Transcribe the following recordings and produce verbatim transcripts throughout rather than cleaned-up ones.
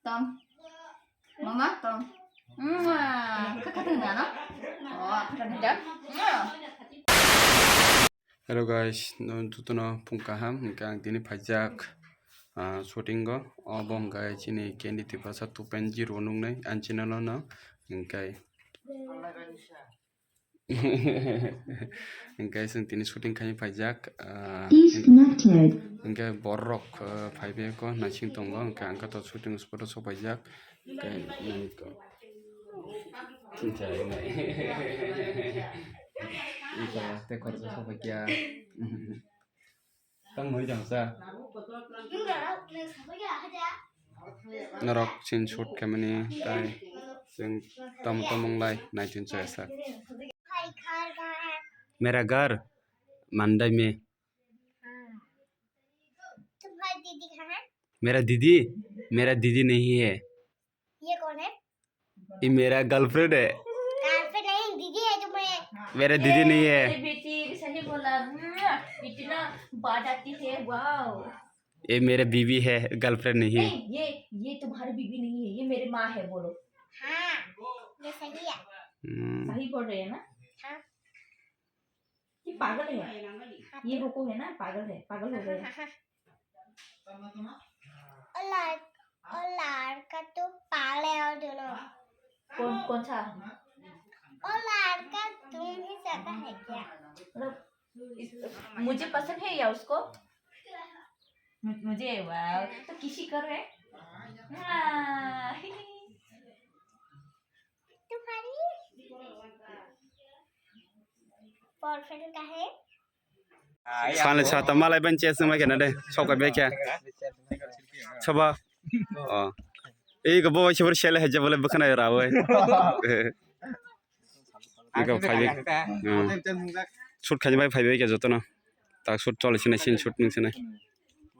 Tong. Mama, tong. Mwah. Kaka tong na, no? Oh, kaka tong. Mwah. Hello guys, no jotono phung kaham, hwnkhe ang tini phaijak, ah, shooting o, obo hwnkhe chini Candy Tiprasa two point zero nuknai ang channel o no, hwnkhe hwnkhe chwng tini shooting khaina phaijak, ah, Is connected. Hwnkhe borok, ah, phaibai kho naising tongo, hwnkhe ang khe to shooting spot o sokphaijak. Tei nini ko. Tei khoroksa sokphaikha. Tamo hoi jangsa. Norok chini shoot khaimani tai chwng tamo tamo wnglai naichun chaya sak. Mera ghar mandai me. तुम्हारी दीदी कहाँ है? मेरा दीदी, मेरा दीदी नहीं है। ये कौन है? ये मेरा गर्लफ्रेंड है। गर्लफ्रेंड नहीं, दीदी है तुम्हें। मेरा दीदी नहीं है। ए, बेटी, सही बोला। इतना बात आती है, वाओ। ये मेरे बीवी है, गर्लफ्रेंड नहीं है। नहीं, ये, ये तुम्हारी बीवी नहीं है, ये मेरी माँ है, बोलो। हाँ, ये सही है। हम्म। सही बोल रहे हैं ना? हाँ। ये पागल है। ये रुको है ना, पागल है, पागल हो गया। और लड़-, और लड़का तो पागल है और दोनों। कौन, कौन सा? और लड़का तुम ही जैसा है क्या? मतलब, इस-, मुझे पसंद है या उसको? मु-, मुझे, वाओ, तो किसी करो है? हाँ। तुम्हारी बॉयफ्रेंड का है? Sale sata malai ban chest nang kena de, sok bai khe. Soba. Oh. Ei go bo sibor sele haje bole bwkhana ra oi. Ei go phai. Hmm. Shoot khaini bai phai bai khe jotono. Tak shoot chole sini, scene shoot nung sini.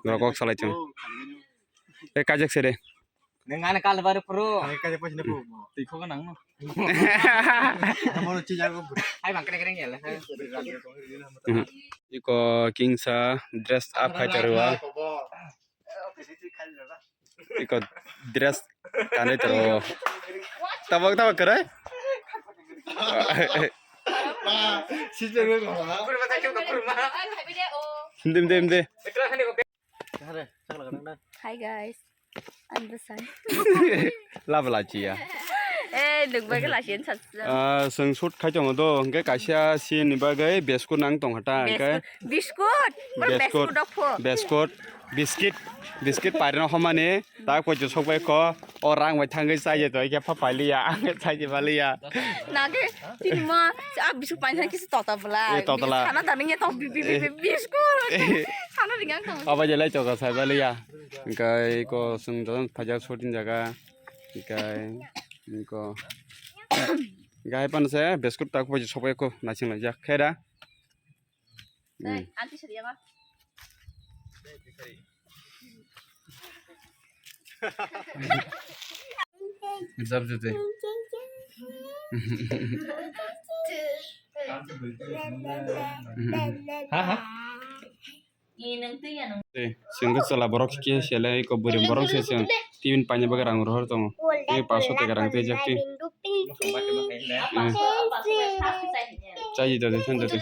Rok kok salai chung. Ei kajak sere. Neng ane kal baru pro. Ang kaya pa sini po. Tiko ka nang no. Amo no chijar ko. Hai bang kene kene ngel. Iko kingsa dress up khai tarwa. Iko dress kanai tarwa. Tabak tabak kare. Sijar ko. Dim dim dim. Hi guys. Ang bwsai. Lab lachi ya. Eh, nung bai lachi an sat. Ah, sung shoot khai tongo do, hingke kaisa sini bagwi biscuit nang tong hata, hingke biscuit. Biscuit. Biscuit. Biscuit. Biscuit pairino homani, tak poito sok bai ko, o rang bai thangwi chai je to, hingke pha pailiya, ang chai je pailiya. Nake, tini mo, a biscuit paina kisi tota bwla. Eh, tota bwla. Khana dani ya to bi, bi, bi, bi, biscuit. Khana ringang to. Aba je lai to ka sai pailiya. Hingke iko sung don phaijak shooting jaga. Hingke iko. Hingke hai pano se biscuit tak poito sok bai ko naising laijak. Khe da. Hmm. Aunty sari apa? Jab jute. Ha, ha. Tei, chwng khe chwla borok khe sele, eko bwrwi borok se chwng tibini paina bagwi rang rohor tongo. Tei paso taka rang tei jak tei. Chai jai jai jai jai.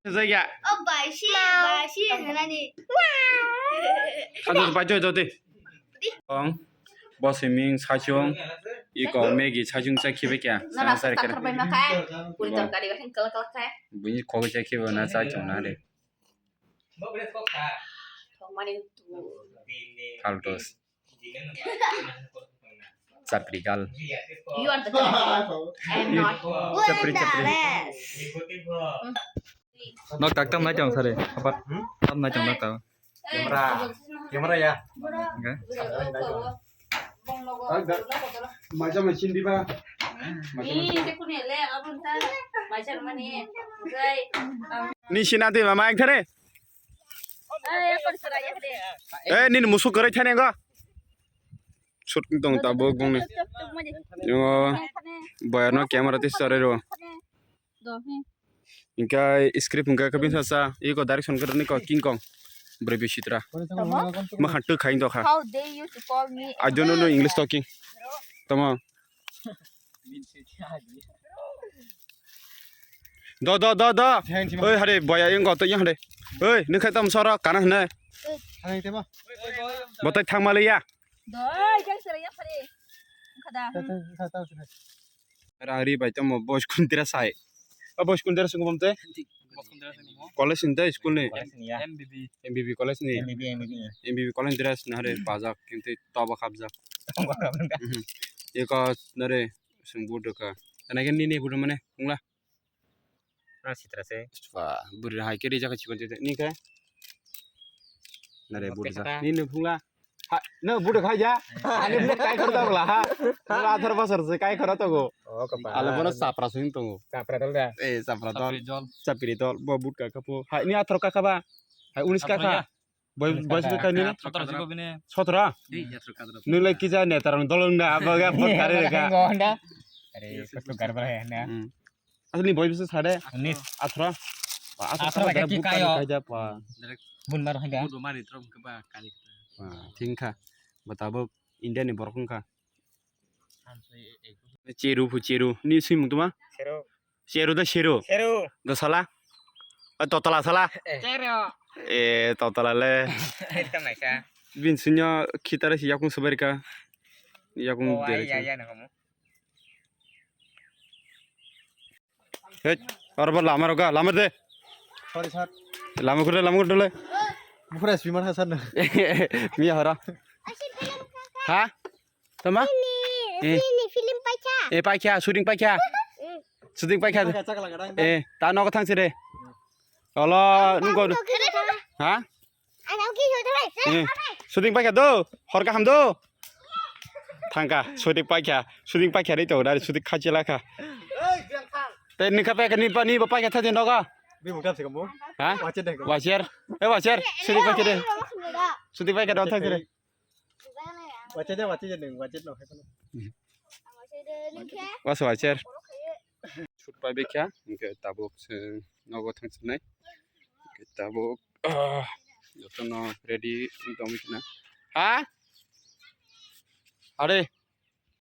Jai ya. Ado bai jai jai tei. Ong, bo siming saichung, iko Maggie saichung chai khibi kya, sana sar kere. Buini kok chai khibi na chai chung na de. Faltos. Chapri gal. You are the best. I am not. Chapri, chapri. Nok tak tam nai chong sare. Apa? Tam nai chong nok tak. Camera. Camera ya. Oke. Maja machin diba. Ni sina twi mama ek thare. Eh, nini musuk kwrwi thani go. Shooting tong tabuk bongni. Yo, boyarno camera twi chorwi rw. Hingke script hingke kabin sa sa, iko direction khe niko King Kong. Bwrwi bisitra. Tamo? Makhan twi khaing dokha. How dare you to call me a I don't know, no English talking. Tamo. Do, do, do, do. Oi, hare, boya, yang goto, yang hare. Oi, nung khai tam sora, kana hne. Botai thang maliya. Doi, keng sere ya phari. Kada. Rari bai tamo boys kun tira sai. O boys kun tira sungum te? College ni te school ni? College ni ya. M B B. M B B college ni? M B B, M B B. M B B college tira sina hare pajak, kintu toba khapjak. Mhm. Eko nare sung budu ka. Tana ke nini budu mane, ungla? Ah, sitra se. Ba, buri hai ke rijak chikon chikon. Ni ke? Nare budu sa. Ni ni phungla. Ha, no budu khai ja. Ani budu kai khoro ta bla ha. Bla athar basar se kai khoro to go. Oh, kapa. Ale bono sapra sing tongo. Sapra dol da. Eh, sapra dol. Sapri dol. Sapri dol. Bo budu ka kapo. Hai, ni athar ka kaba. Hai, unis ka kha. Boy, boy, sini kai nini? Sotro jibo bini. Sotro? Nung lai kija neta rong dolong na, abo ga bot kare reka. Honda. Are, kutu garbar hai na. Hmm. Asli boy bisa sade? Unis. Athro. Athro. Athro ka bot kare kayo. Kaja pa. Bun mar hai da. Bun mari trom ke ba kali. Wah, thing kha. Bata bo India ni borok wng kha. Cheru phu cheru. Ni swi mung tuma? Cheru. Cheru da cheru. Cheru. Do sala. A totala sala. Cheru. E totala le. Ekdam naisa. Bin sunyo khitare si yakung subarika. Yakung dere. Ya ya na kamu. Hei, aro bo lama roga, lama de. Sorry sir. Lama kurde, lama kurde le. Bufra swimming ha sir na. Miya hora. Ha? Tama? Ini, Eh. Ini film paikha. Eh, paikha, shooting paikha. Mm. Shooting paikha. Paikha, chakla gadang. Eh, ta nogo thang sire. Olo, nungko. Ano ki jota? Ha? Ano ki jota bai? Eh, shooting paikha do. Hor kaham do. Thangka, shooting paikha. Shooting paikha ri to, dari shooting khachila kha. Te ni kha paikha, ni pa, ni ba paikha thajin nogo. Bi mukam se kamu. Ha? Wacher deh. Wacher. Eh, wacher. Shooting paikha de. Shooting paikha do thang sire. Wacha de, wacha de, nung wacha no, hai kono. Wacha wacha. Shoot pai bekha, hingke tabuk se nogo thang sinai. Hingke tabuk, ah, jotono ready tong kina. Ha? Are,